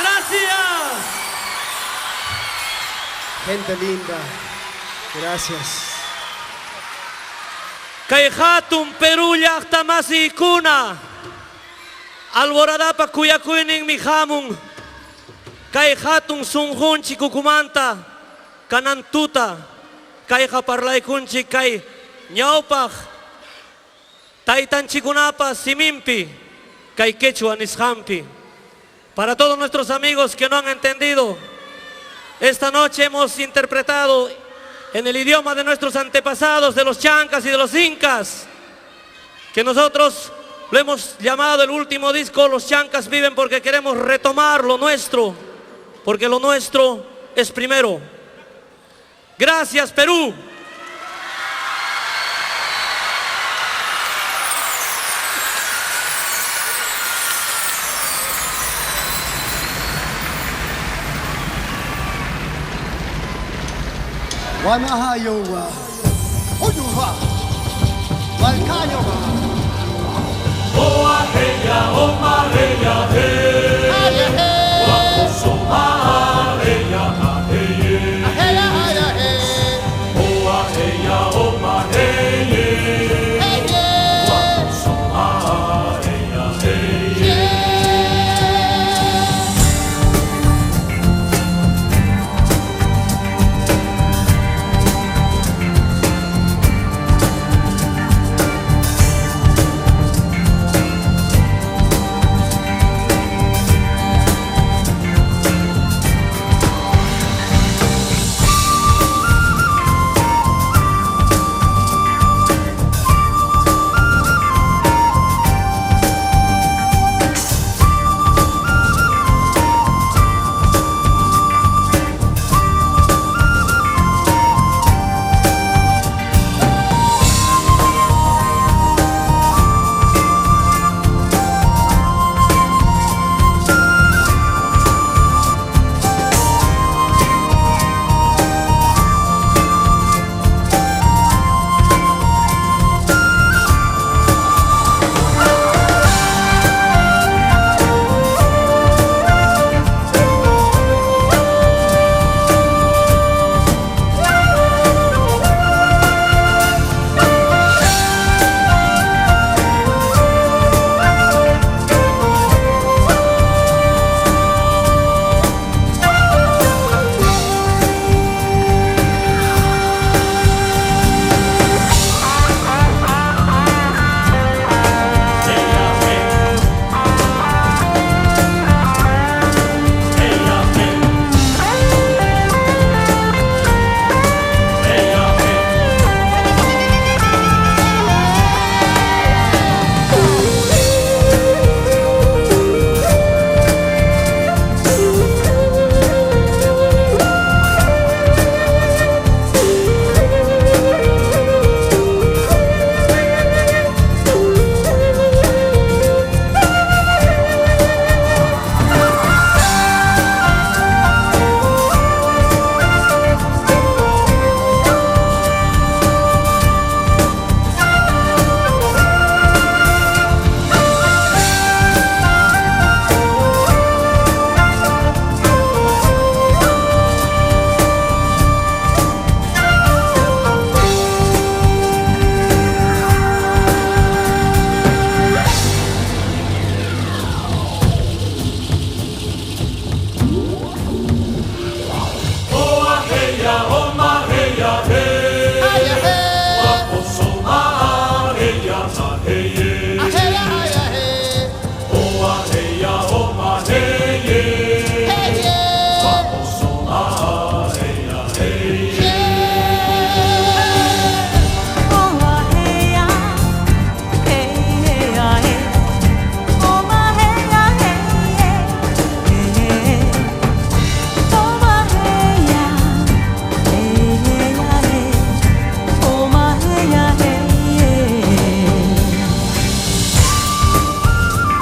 Gracias. Gente linda, gracias. Kay hatun Perú llaqta masiykuna Alboradapa kuyakuyninmi hamun kay hatun sunqunchik ukumanta kanan tuta kayqa parlaykunchik kay ñawpaq taytanchikkunapa siminpi kay quechua nisqanpi. Para todos nuestros amigos que no han entendido, esta noche hemos interpretado en el idioma de nuestros antepasados, de los chancas y de los incas, que nosotros lo hemos llamado el último disco, Los Chancas Viven, porque queremos retomar lo nuestro, porque lo nuestro es primero. Gracias, Perú. Wanahayowa, Oyuwa, Walkayowa.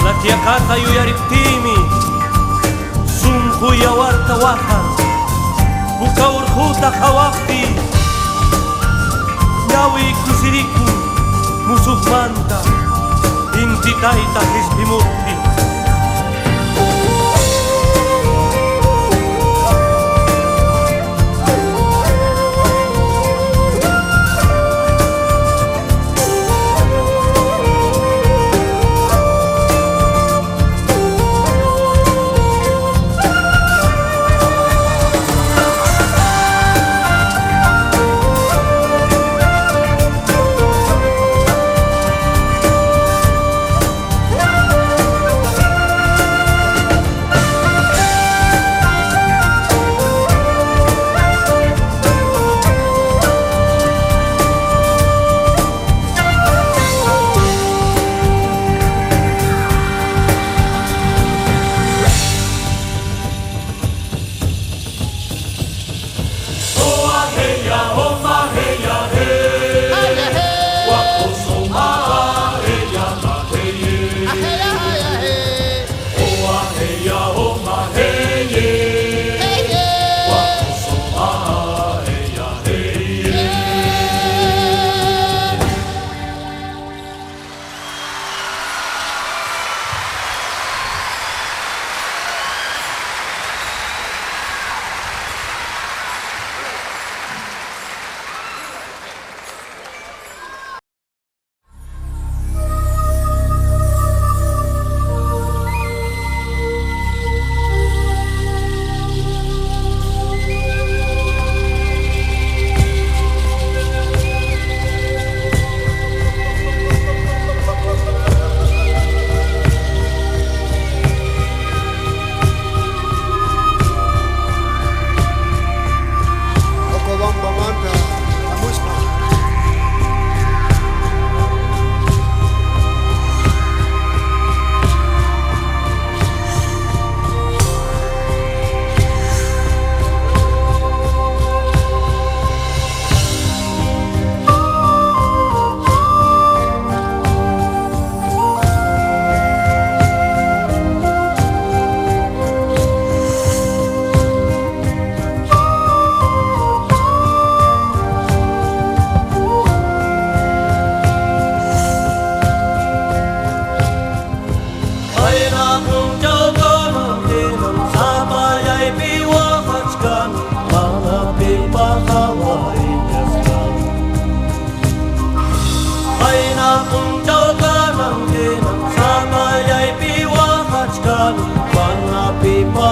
La tiakata yuyariptimi sunqu yawarta waqan puka urquta qhawaqpi ñawi kusirikun musuqmanta inti tayta qispimuptin.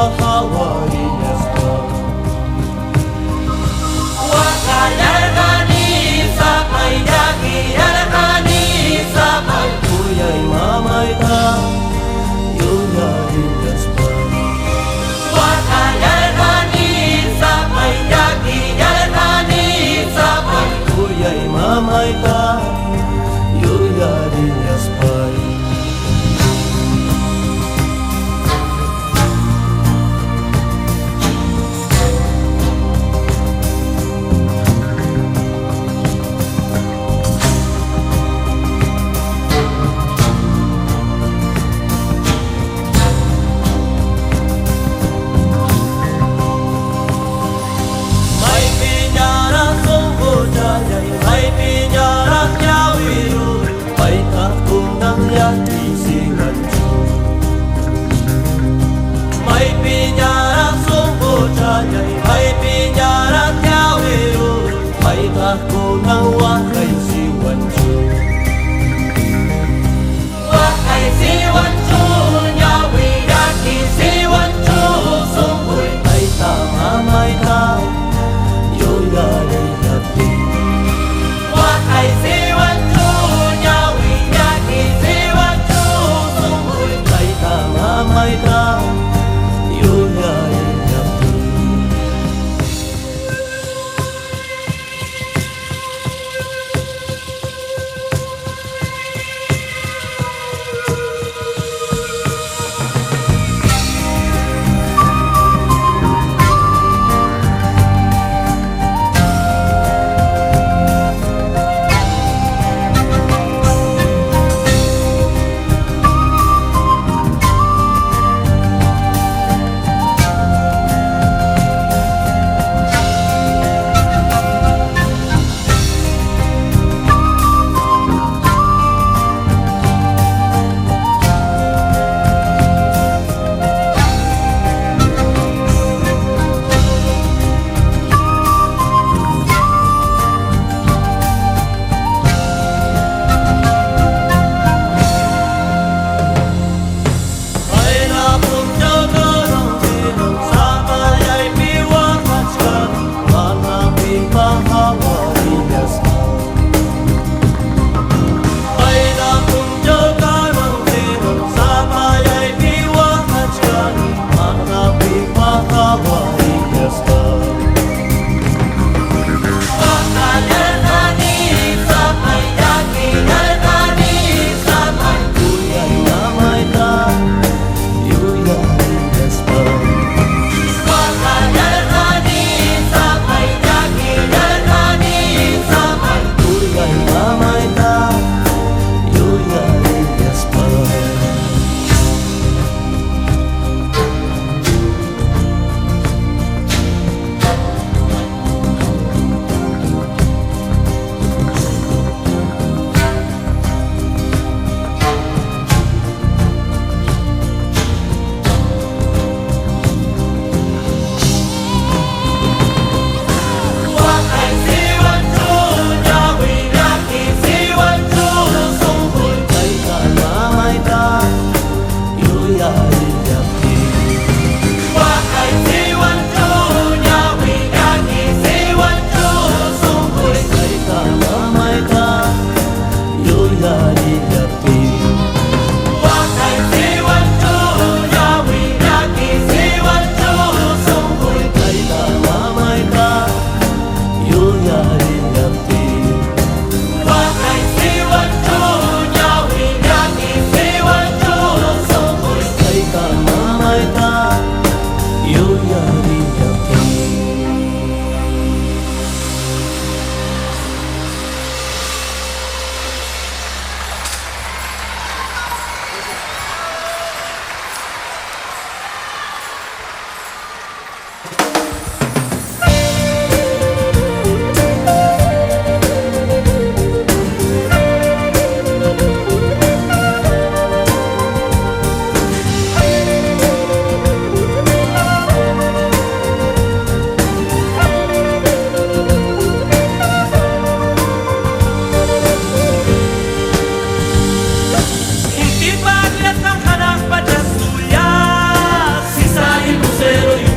Hawarillaspa. Waqallarqani sapay, llakiyarqani sapay, Kuyay mamayta yuyarillaspa. Waqallarqani sapay, llakiyarqani sapay, Kuyay mamayta yuyarillaspay. Maypiñaraq sunquchallay, maypiñaraq ñawiruy, paytaq kunan llakiysiwanchu. Maypiñaraq sunquchallay, maypiñaraq ñawiruy, paytaq kunan waqaysiwanchu. Waqaysiwanchu ñawi, llakiysiwanchu sunquy. Tayta mamayta yuyarillaptin. Waqaysiwanchu ñawi, llakiysiwanchu sunquy. Tayta mamayta yuyarillaptin.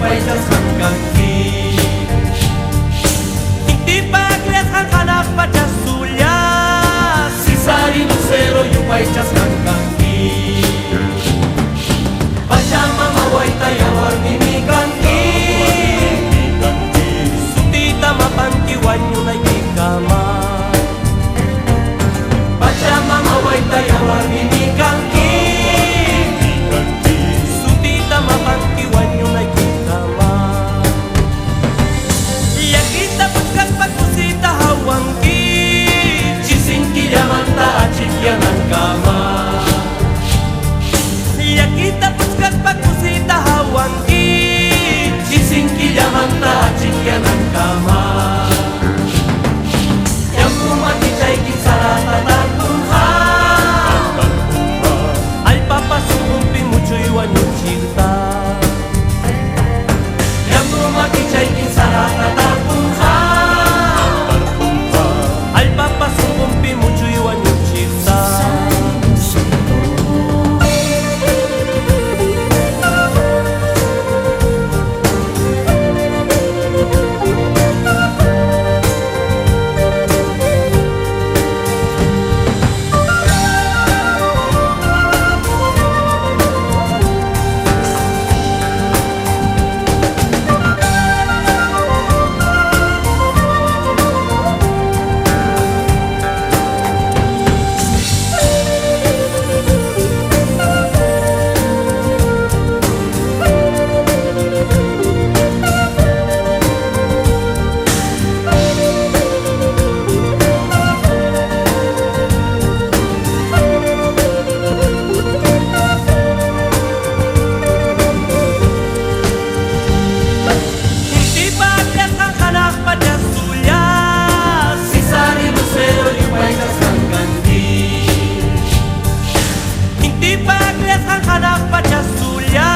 yupaychasqan kanki. Intipa akllasqan hanaq pacha sulla, Sisari lucero yupaychasqan kanki. Pachamama wayta yawarnimi kanki. Sutita mapanki wañunaykikama. Pachamama wayta yawarnimi kanki. Sutita mapanki wañunaykikama. Llakita puchkaspa kusita hawanki, chisinquillamanta achikyanankama. Llakita puchkaspa kusita hawanki, chisinquillamanta achikyanankama. Llampu makichayki sarata tarpunqa, allpapa sunqunpi muchuy wañuchiqta. Llampu makichayki sarata tarpunqa, allpapa sunqunpi muchuy wañuchiqta. Intipa akllasqan hanaq pacha sulla, Sisari lucero yupaychasqan kanki. Intipa akllasqan hanaq pacha sulla,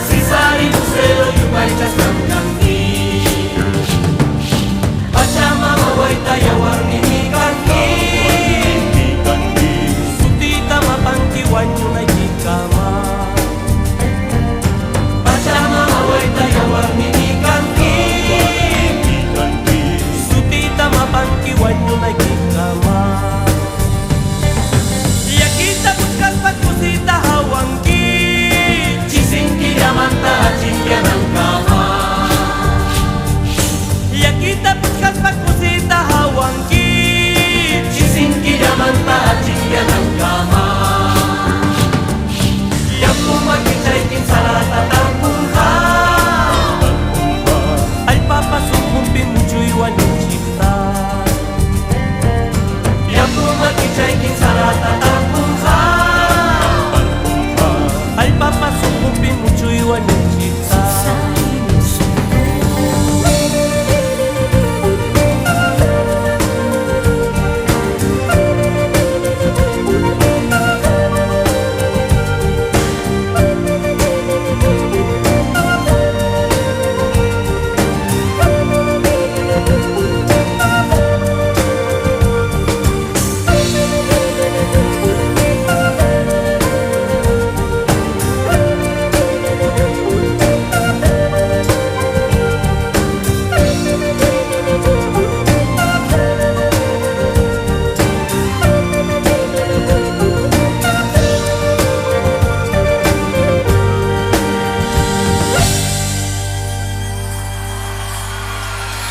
Sisari lucero yupaychasqan kanki. Pachamama wayta yawarnimi kanki. Sutita mapanki wañunaykikama. Pachamama wayta yawarnimi kanki. Sutita mapanki wañunaykikama. Llakita puchkaspa kusita hawanki, chisinquillamanta achikyanankama. Llakita puchkaspa kusita hawanki, chisinquillamanta achikyanankama. Llampu makichayki sarata tarpunqa, allpapa sunqunpi muchuy wañuchiqta. Llampu makichayki sarata tarpunqa, allpapa sunqunpi muchuy wañuchiqta.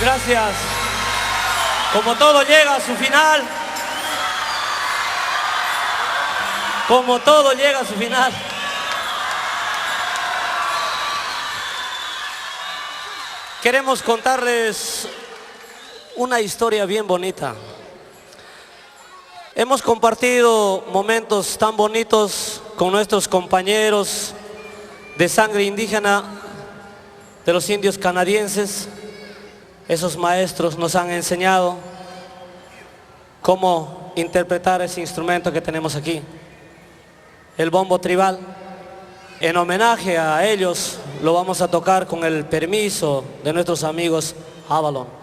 Gracias. Como todo llega a su final. Como todo llega a su final. Queremos contarles una historia bien bonita. Hemos compartido momentos tan bonitos con nuestros compañeros de sangre indígena de los indios canadienses. Esos maestros nos han enseñado cómo interpretar ese instrumento que tenemos aquí, el bombo tribal. En homenaje a ellos lo vamos a tocar con el permiso de nuestros amigos Avalon.